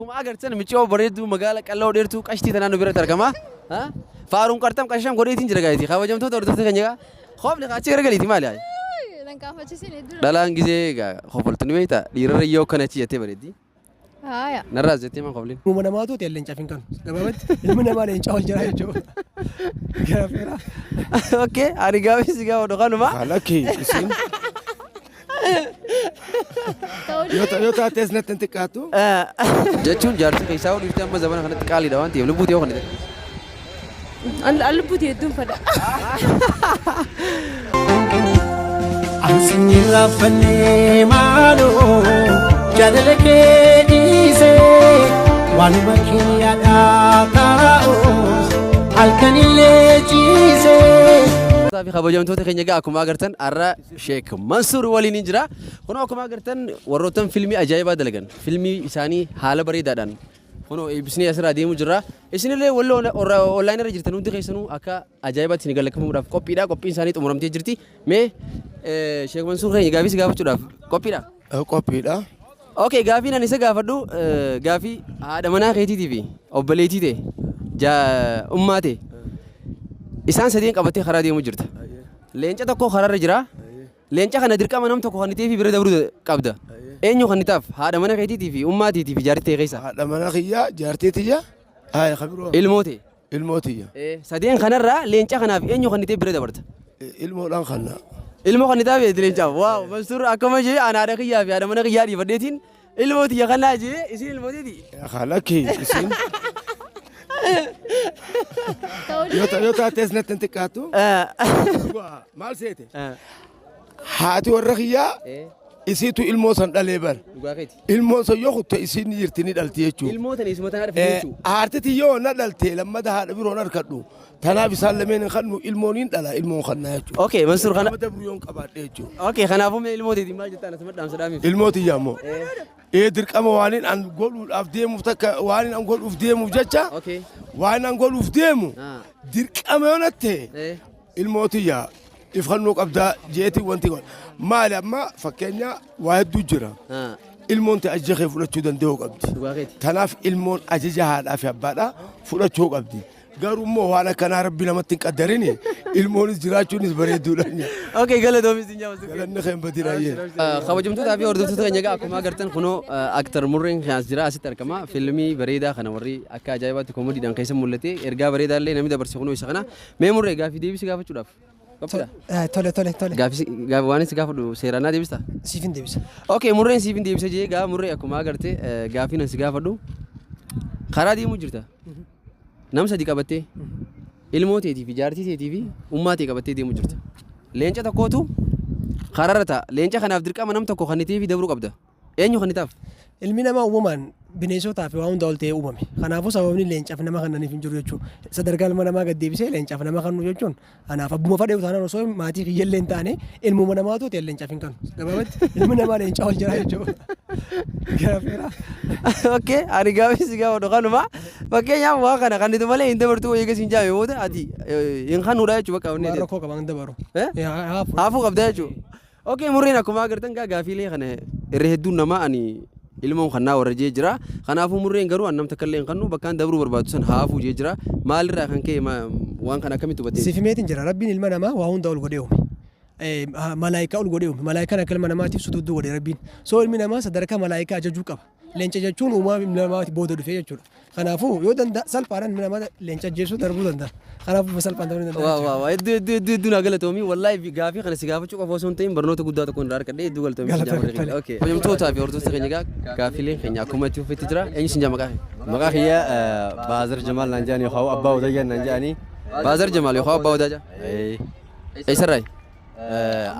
Akkuma agartan miciyoo bareedduu magaala qalloo dheertuu qashtii tanaan nu biratti argama. Faaruun qarxam qasham godheetiin jira gaayiti. Kabajamtoota hordoftoota keenya egaa kofli achi garagaliiti maali? Nan kaafachiisin hedduu. Dhalaan gizee egaa kofaltu ni beekta dhiirarra yoo akkana achi jettee bareeddi. Haaya. Narraas jettee maan koflin. Ilmuma namaatu ta'e leencaaf hin kanu. Gabaabatti ilmi namaa leencaa ol jira jechuudha. Gara feeraa. Okay, ani gaafii si gaafadhu kanuma. Lakki isin yoo taates natti hin xiqqaatu. Jechuun jaartii keessaa dhiirti amma zamana kanatti qaaliidha waan ta'eef lubbuu ta'ee kan An lubbuuti hedduun fedha. Ansin irraanfannee maaloo jaalala kee dhiisee waanuma kiyyaadhaa taa'us halkanillee ciisee. Fi kabajamtoota keenya egaa akkuma agartan har'a Sheek Mansuur waliin hin jira. Kunoo akkuma agartan warroottan filmii ajaa'ibaa dalagan filmii isaanii haala bareedaadhaan kunoo eebbisnee asirraa deemuu jirra. Isinillee walli online irra jirtan hundi keessanuu akka ajaa'ibaatti isin galateeffamuudhaaf qophiidha. Qophiin isaanii xumuramtee jirti. Mee Sheek Mansuur keenya gaafii si gaafachuudhaaf qophiidha? Qophiidha. Okay, gaafiin ani isa gaafadhu gaafii haadha manaa keetiitii fi obboleettii ta'e ummaa ta'e isaan sadeen qabattee karaa deemuu jirta. Leenca tokko karaarra jira. Leenca kana dirqama nam tokko kan ta'eef bira dabruu qabda. Eenyu kan taaf haadha mana keetiitii fi ummaa teetii fi jaartii ta'e keessa? Haadha mana kiyyaa jaartii tiyya haaya kabiroo Ilmoo ta'e. Ilmoo tiyya. Sadeen kanarraa leenca kanaaf eenyu kan ta'e bira dabarta? Ilmoodhaan kanna. Ilmoo kan taaf leencaaf. Waaw Mansuur akkuma jee ani haadha kiyyaa fi haadha mana kiyyaa dhiifadheetiin ilmoo tiyya kanaa jee isin ilmoo teeti. Lakki isin yoo taates natti hin xiqqaatu. Maal seete? Haati warra kiyyaa isiitu ilmoo san dhalee bar. Dhugaa keeti. Ilmoon san yoo kutte isiin ni jirti ni dhalti jechuudha. Ilmoo tana isuma tana dhufte jechuudha. Haarti tiyyoo na dhalte lammata haadha biroon harkadhu. Tanaaf isaan lameen hin kannu ilmoon hin dhala ilmoon kannaa jechuudha. Okay Mansuur kana. Nama dabru yoon qabaadhe jechuudha. Okay kanaafuu mee ilmoo teetiin maal jettaan asuma dhaamsa dhaamiif. Ilmoo tiyya ammoo. Ee dirqama waan an godhuudhaaf deemuuf takka waan an godhuuf deemuuf jecha waan an godhuuf deemu dirqama yoo natte ilmoo tiyya ifannoo qabdaa jeetii wanti godha. Maali amma fakkeenya waa hedduu jira. Ilmoon ta'e ajaja kee fudhachuu danda'uu qabdi. Tanaaf ilmoon ajaja haadhaa fi abbaadhaa fudhachuu qabdi. Garuu immoo waan akkanaa rabbi namatti hin qaddarini ilmoonis jiraachuunis bareedduudha. Okay galatoomis hin jaamsu. Galanni kee hin badin ayyee. Kabajamtootaa fi hordoftoota keenya egaa akkuma agartan kunoo aktar Murreen as jira asitti argama. Fiilmii bareedaa kana warri akka ajaa'ibaatti koomediidhaan keessa mul'ate ergaa bareedaa illee namni dabarse kunoo isa kana. Mee Murree gaafii deebisi gaafachuudhaaf. Qophiidha? Tole tole tole. Gaafii waan si gaafadhu seeraan naa deebistaa? Siif hin deebisa. Okay Murreen siif hin deebisa jee gaa Murree akkuma agarte gaafii nan si gaafadhu karaa deemuu jirta. Nam sadi qabattee ilmoo teetii fi jaartii teetii fi ummaa tee qabattee deemuu jirta. Leenca tokkootu karaarra ta'a. Leenca kanaaf dirqama nam tokko kan fi dabruu qabda. Eenyu kan taaf? Ilmi namaa uumamaan bineensotaa fi waa hunda ol ta'ee uumame. Kanaafuu sababni leencaaf nama kannaniif hin jiru jechuudha. Sadarkaa ilma namaa gad deebisee leencaaf nama kannu jechuun anaaf abbuma fadhe taanaan osoo maatii kiyyallee hin taane ilmuma namaatu ta'e leencaaf hin kanu. Gabaabatti ilmi namaa leencaa ol jira jechuudha. Gara feeraa. Okay, ani gaafii si gaafadhu kanuma. Fakkeenyaaf waa kana kannitu malee hin dabartu eega siin jaame booda ati hin kanuudha jechuudha bakka onnee Waan rakkoo qaban hin dabaru. Haafuu. Haafuu qabda jechuudha. Okay, Murreen akkuma agartan gaa gaafiilee kana irra hedduun namaa ani ilmoon kannaa warra jee jira. Kanaafuu Murreen garuu an nam takka illee hin kannu bakkaan dabruu barbaadu san haafuu jee jira. Maalirraa kan ka'e waan kana akkamitti hubattee? Siif himeetiin jira. Rabbiin ilma namaa waa hunda ol godhee uume. Malaayikaa ol godhee uume. Malaayikaan akka ilma namaatiif sutuudduu godhe Rabbiin. So ilmi namaa sadarkaa malaayikaa ajajuu qaba. Leenca jechuun uumaa ilma namaati booda dhufee jechuudha. Kanaafuu yoo danda'a salphaadhaan ilmi namaa leenca ajjeesuu darbuu danda'a. Kanaafuu bifa salphaan ta'uu ni danda'a. Waa waa waa hedduu hedduu hedduu hedduu naa galatoomi wallaahi gaafii kana si gaafachuu qofa osoo hin ta'in barnoota guddaa tokko irraa argadhe hedduu galatoomi. Galatoomi, tole. Okay. Kabajamtootaa fi hordoftoota keenya egaa gaafiileen keenya akkuma itti fufetti jira. Eenyu sin jaa maqaa kee? Maqaa kiyya Baazar Jamaal naan jedhani yookaan Abbaa Odayyaa naan jedhani. Baazar Jamaal yookaan Abbaa Odaajaa. Eessarraayi?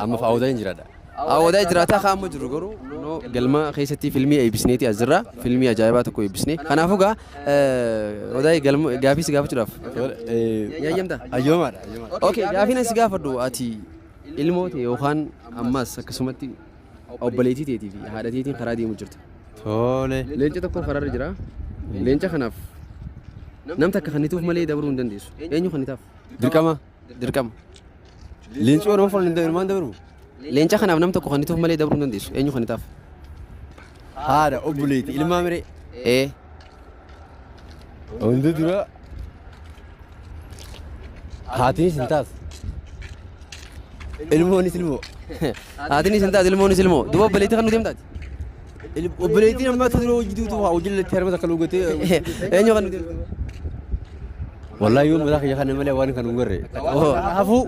Amma fa'aa Odaayyin jiraadha. Awwadaa jiraataa kaa amma jiru garuu kunoo galma keessatti filmii eebbisneeti as jirra. Filmii ajaa'ibaa tokko eebbisne. Kanaafuu gaa Odaay galma gaafii si gaafachuudhaaf. Yaayyamta? Ayyoomaadha. Okay gaafiin ani si gaafadhu ati ilmoo ta'e yookaan ammas akkasumatti obboleettii teetii fi haadha teetiin karaa deemu jirta. Tole. Leenca tokko karaarra jira. Leenca kanaaf nam takka kannituuf malee dabruu hin dandeessu. Eenyu kannitaaf? Dirqama. Dirqama. Leenci Oromoo furan hin ilmaan dabru. Leenca kanaaf nam tokko kannituuf malee dabruu hin dandeessu. Eenyu kannitaaf? Haadha obboleetti ilmaa miree. Ee. Hundi dura haatiinis hin taatu. Ilmoonis ilmoo. Haatiinis hin taatu ilmoonis ilmoo. Duuba obboleettii kan nu deemtaati? Obboleettiin ammaa tun hojii duutu hojii latti harma takka lugatee. Eenyu kan nu deemtu? Wallahi yoo mataa kiyya kana malee waan kan hin garre. Kanaafuu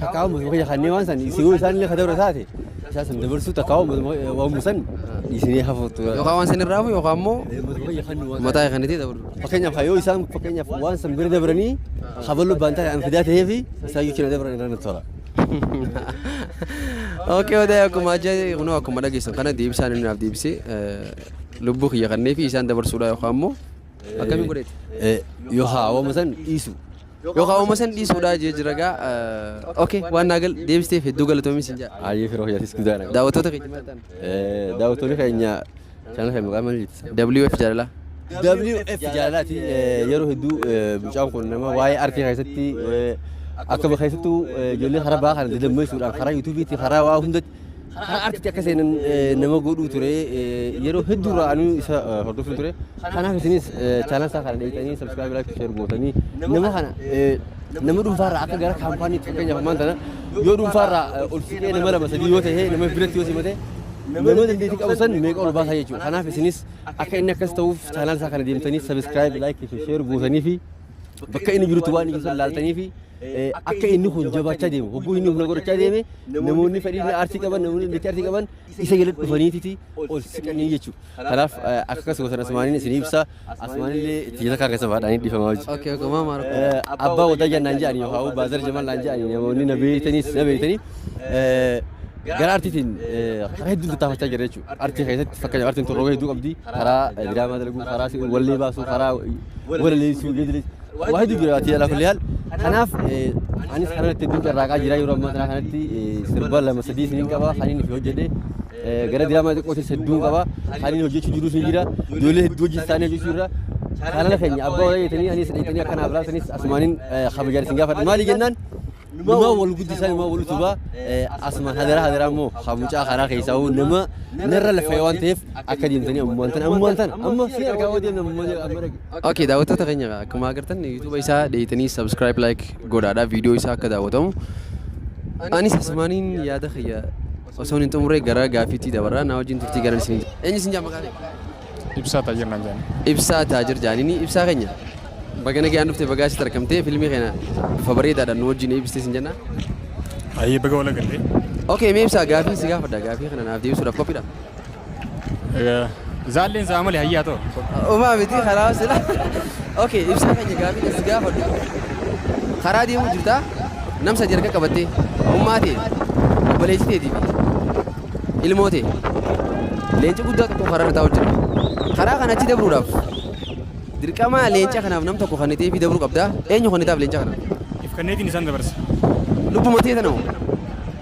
takkaa uummatuma kiyya kanneen waan san isii isaan illee kadabra taate isaan san dabarsuu takkaa uummatuma san dhiisinee hafuutu. Yookaan waan san irraa hafu yookaan immoo mataa kennitee dabalu. Fakkeenyaaf yoo isaan fakkeenyaaf waan san bira dabranii habaluu baantaa an fidaa ta'ee fi isaan yoo cina dabran irra natti tola. Okay, odaa akkuma ajaa kunoo akkuma dhageessan kana deebisaan inni naaf deebisee lubbuu kiyya kannee fi isaan dabarsuudha yookaan immoo akkamiin godheeti? Yoo haawama san dhiisu. Yookaan uuma san dhiisuudha jee jira gaa. Okay, waan naa gal deebisteef hedduu galatoomi sin jaa. Ayyee firoo kiyyatis guddaa. Daawwattoota keenya maal ta'an? Daawwattoonni keenya chaanal keenya maqaa maal jettisa? WF jaalalaa. WF jaalalaati yeroo hedduu mucaan kun nama waa'ee artii keessatti akka keessattuu ijoollee karaa ba'aa kana dadammeessuudhaan karaa yuutuubiitti karaa waa hundatti karaa artiitti akka seenan nama godhuu ture yeroo hedduu irraa anuu isa hordofuun ture. Kanaaf isinis chaanal isaa kana dheeyxanii subscribe like share gootanii nama kana nama dhuunfaarraa akka gara kaampaaniitti fakkeenyaaf ammaan tana yoo dhuunfaarraa ol siqee nama lama sadii yoo ta'e nama biratti yoo simate nama dandeettii qabu san meeqa ol baasaa jechuudha. Kanaaf isinis akka inni akkas ta'uuf chaanal isaa kana deemtanii subscribe like fi share gootanii fi bakka inni jirutti waan inni laaltanii fi akka inni kun jabaachaa deemu hogguu inni humna godhachaa deeme namoonni fedhii aartii qaban namoonni dandeettii aartii qaban isa jala dhufaniititi ol siqanii jechuudha. Kanaaf akkas gosan asmaaniin isin ibsa asmaanillee itti kan keessa baadhaanii dhiifamaa hojii. Okay, okay, maama rakkoo. Abbaa Wadaa jennaan jedhanii yookaan Baazar Jamal naan jedhanii namoonni na beektaniis na beektanii gara artiitiin karaa hedduu tattaafachaa jira jechuudha. Artii keessatti fakkeenyaaf artiin torroga hedduu qabdi. Karaa diraamaa dalaguu, karaa wallee baasuu, karaa walaleessuu, geedileessuu waa hedduu jira ati alaa kulli haal. Kanaaf anis kanatti hedduun carraaqaa jira yeroo ammaa kana kanatti sirba lama sadii isiniin qaba kan inni fi hojjedhe. Gara diraamaa xiqqootis hedduun qaba. Kan inni hojjechuu jirus ni jira. Ijoollee hedduu hojii isaanii hojjechuu jira. Kanala keenya abbaa wadaa jettanii anis dheeytanii akkana abiraatanis asumaaniin kabajaan isin gaafadha. Maali jennaan numaa wal guddisaa numaa wal utubaa asumaan hadaraa hadaraa immoo mucaa karaa keessaa nama narra lafee waan ta'eef akka deemtanii ammumaan tana ammumaan tana amma si argaa yoo deemna ammumaan amma dhaqe. Okay, daawwattoota keenya akkuma agartan YouTube isaa dheeytanii subscribe like godhaadha viidiyoo isaa akka daawwatamu. Anis asumaaniin yaada kiyya osoo hin xumurre gara gaaffiitti dabarraa na wajjin turtii garan isin. Eenyu isin jaa maqaa kee? Ibsaa Taajir naan jedhan. Ibsaa Taajir jaanini ibsaa keenya. Baga nagaan dhufte bagaa asitti argamtee fiilmii kana bifa bareedaadhaan nu wajjin eebbistee sin jenna. Ayyee baga wal agarree. Okay, mee ibsaa gaafii si gaafadha gaafii kana naaf deebisuudhaaf qophiidha. Zaalleen isaa malee hayyaa ta'u. Uumaa miti karaa sila. Okay, ibsaa keenya gaafii si gaafadhu. Karaa deemuu jirta nam sadi harka qabattee ummaa ta'e obboleettii teetii fi ilmoo ta'e leenca guddaa tokko karaa irra taa'u jira. Karaa kana achi dabruudhaaf dirqama leenca kanaaf nam tokko kan ta'ee fi dabruu qabda. Eenyu kan ta'aaf leenca kanaaf? If kanneetiin isaan dabarsa. Lubbuma ta'e tana moo?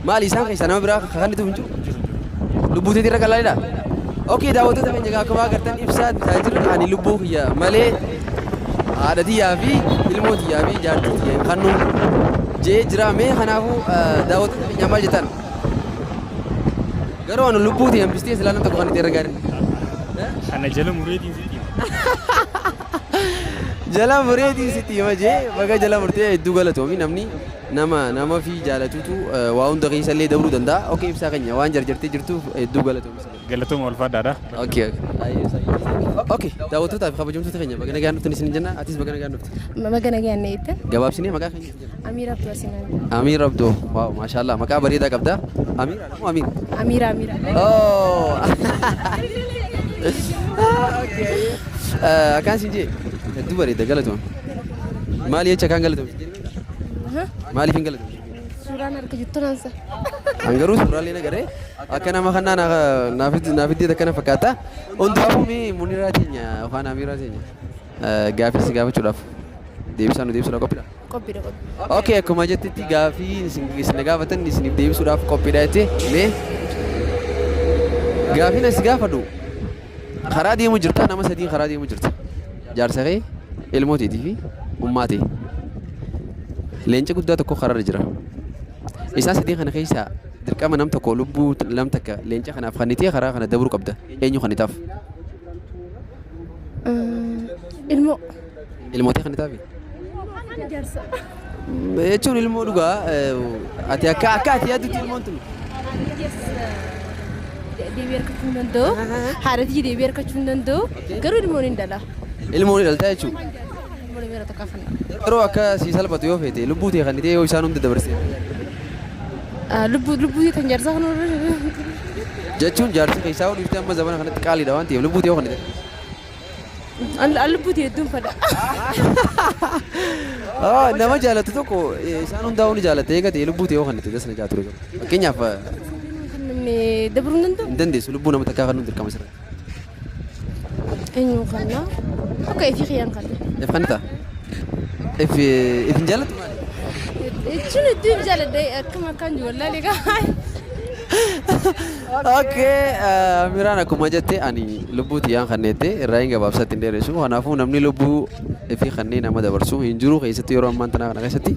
Maali isaan keessaa nama biraa kan ta'u hin jiru? Lubbuu teetii irra qalaalidha? Okay, daawwattoota keenya akkuma agartan ibsaa taajir ani lubbuu kiyya malee haadha tiyyaa fi ilmoo tiyyaa fi jaartii tiyya hin kannu jee jira mee kanaafuu daawwattoota keenya maal jettan? Garuu ani lubbuu tiyya hambistee silaa nam tokko kan itti irra gaarii. Kana jala mureetiin sitti hima. Jala mureetiin sitti hima jee baga jala murtee hedduu galatoomi namni nama nama fi jaalatutu waa hunda keessa illee dabruu danda'a. Okay, ibsaa keenya waan jarjartee jirtuuf hedduu galatoomi. Galatooma ulfaadhaadha. Okay, okay. Okay, daawwattootaa fi kabajamtoota keenya baga nagaan dhuftan isin jenna. Atis baga nagaan dhufte. Baga nagaan eeggan. Gabaabsinee maqaa keenya isin jenna. Amiira Abduu Asinaan. Amiir Abdoo. Waaw, maashaallah maqaa bareedaa qabda. Amiir moo Amiir? Amiira Amiira. Oh. Okay. Akkaan siin jee hedduu bareeda galatoom. Maali jecha akkaan galatoom? Maaliif hin galatoom? Suuraan harka jirtu naansa. An garuu suuraalee nagaree akka nama kanaa naaf iddee akkana fakkaata. Hundaafuu mee Muniraa teenya yookaan Amiiraa teenya gaaffii si gaafachuudhaaf deebisaa nu deebisuudhaaf qophiidha. Qophiidha qophii. Okay, akkuma jettetti gaaffii isin gaafatan isiniif deebisuudhaaf qophiidha jettee mee gaaffiin as gaafadhu karaa deemu jirta nama sadiin karaa deemu jirta. Jaarsa kee ilmoo teetii fi ummaa ta'e. Leenca guddaa tokko karaarra jira. Isaan sadiin kana keessaa dirqama nam tokko lubbuu lam takka leenca kanaaf kannitee karaa kana dabruu qabda. Eenyu kannitaaf? Ilmoo. Ilmootee kan taafi? Jechuun ilmoo dhugaa ati akka akka ati yaaddutti ilmoon tun. Deebii argachuu hin danda'u. Haadha tiyya deebii argachuu hin danda'u. Garuu ilmoon hin dhala. Ilmoon ni dhaltaa jechuudha. Ilmoon miira tokko afan. Yeroo akka sii salphatu yoo feete lubbuu tee kan yoo isaan hunda dabarsite. Lubbuu lubbuu tan jaarsaa kan Jechuun jaarsi keessaa yoo dhiifte amma zamana kanatti qaaliidha waan ta'eef lubbuu tee yoo kan An lubbuu tee hedduun fedha. Nama jaalatu tokko isaan hundaa'uu ni jaalatte eegate lubbuu tee yoo kan itti dasna jaa ture. Fakkeenyaaf Namni dabruu hin danda'u. hin dandeessu lubbuu nama takkaa kan nuti dirqama sirra. Eenyuun kanna? Akka ifii kiyyaan kanna. If kan ta'a? If if hin jaallattu maali? Jechuun hedduu hin jaaladha akkam akkaan jiru wallaalee gaa. Okay, Amiraan akkuma jette ani lubbuu tiyyaan kanneette irraa hin gabaabsatti hin dheeressu. Kanaafuu namni lubbuu ifii kanneen nama dabarsu hin jiru keessatti yeroo ammaan tanaa kana keessatti.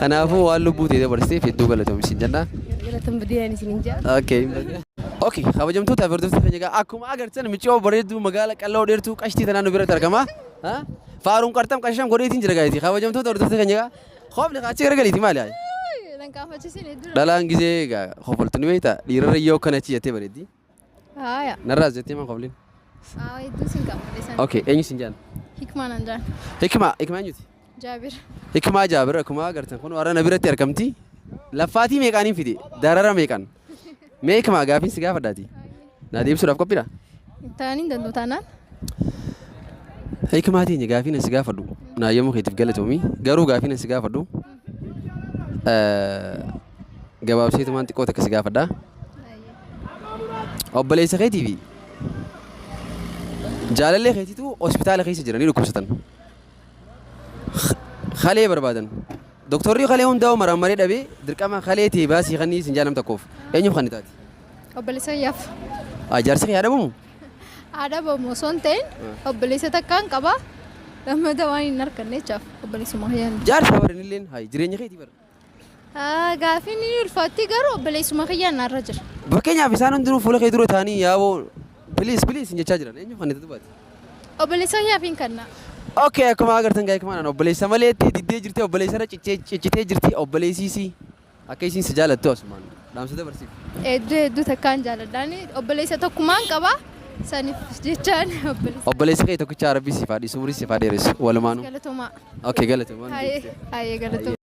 Kanaafuu waan lubbuu ta'e dabarsiteef hedduu galatoomsiin jenna. Galatoon badii isin hin jaa. Okay. Okay, kabajamtoota fi hordoftoota keenya egaa akkuma agartan miciyoo bareedduu magaala qalloo dheertuu qashtii tanaan nu biratti argama. Faaruun qarxam qasham godheetiin jira gaayiti. Kabajamtoota hordoftoota keenya egaa hofli kaachii garagaliiti maali? Nan kaafachiisin hedduu. Dhalaan gizee egaa hofaltu ni beektaa dhiirarra yoo akkana achi jettee bareeddi. Haaya. Narraas jettee maa hofliin? Haa hedduu sin qabne san. Okay, eenyu sin jaan? Hikmaa nan jaan. Hikmaa, hikmaa eenyuti? Jaabir. Hikmaa Jaabir akkuma agartan kun warra na biratti argamti. Laffaatii meeqaaniin fide? Darara meeqaan? Mee hikmaa gaafiin si gaafadhaati. Na deebisuudhaaf qophiidha? Ta'anii hin danda'u taanaan. Hikmaa teenya gaafiin si gaafadhu. Naayyamuu keetiif galatoomi. Garuu gaafiin si gaafadhu. Gabaabseetumaan xiqqoo takka si gaafadha. Obboleessa keetii fi jaalallee keetiitu hospitaala keessa jiranii dhukkubsatan. Kalee barbaadan. Doktorri kalee hundaa'u maraammaree dhabee dirqama kalee ta'e baasii kan isin jaalam tokkoof. Eenyuuf kan taati? Obboleessa kiyyaaf. Jaarsi kee yaadabamu? Adabamu osoo hin ta'in obboleessa takkaan qaba. Lammata waan hin arganne jechaaf obboleessuma kiyyaan. Jaarsa baran illeen hayi jireenya keetii bara. Gaafiin ni ulfaatti garuu obboleessuma kiyyaan narra jira. Fakkeenyaaf isaan hundinuu fuula kee dura taa'anii yaaboo please please hin jechaa jiran eenyuuf kan itti dubbate? Obboleessa kiyyaaf hin kenna. Okay, akkuma agartan gaa hikmaan obboleessa malee diddee jirti obboleessa irra ciccitee jirti obboleessiisi akka isiin si jaalattu asumaan dhaamsa dabarsiif. Hedduu hedduu takkaan jaaladhaan obboleessa tokkumaan qaba. Saniif jechaan obboleessa. Obboleessa kee tokkicha Rabbii siif haa dhiisu umurii siif haa dheeressu walumaanuu. Galatoomaa. Okay, galatoomaa. Haayee haayee galatoomaa.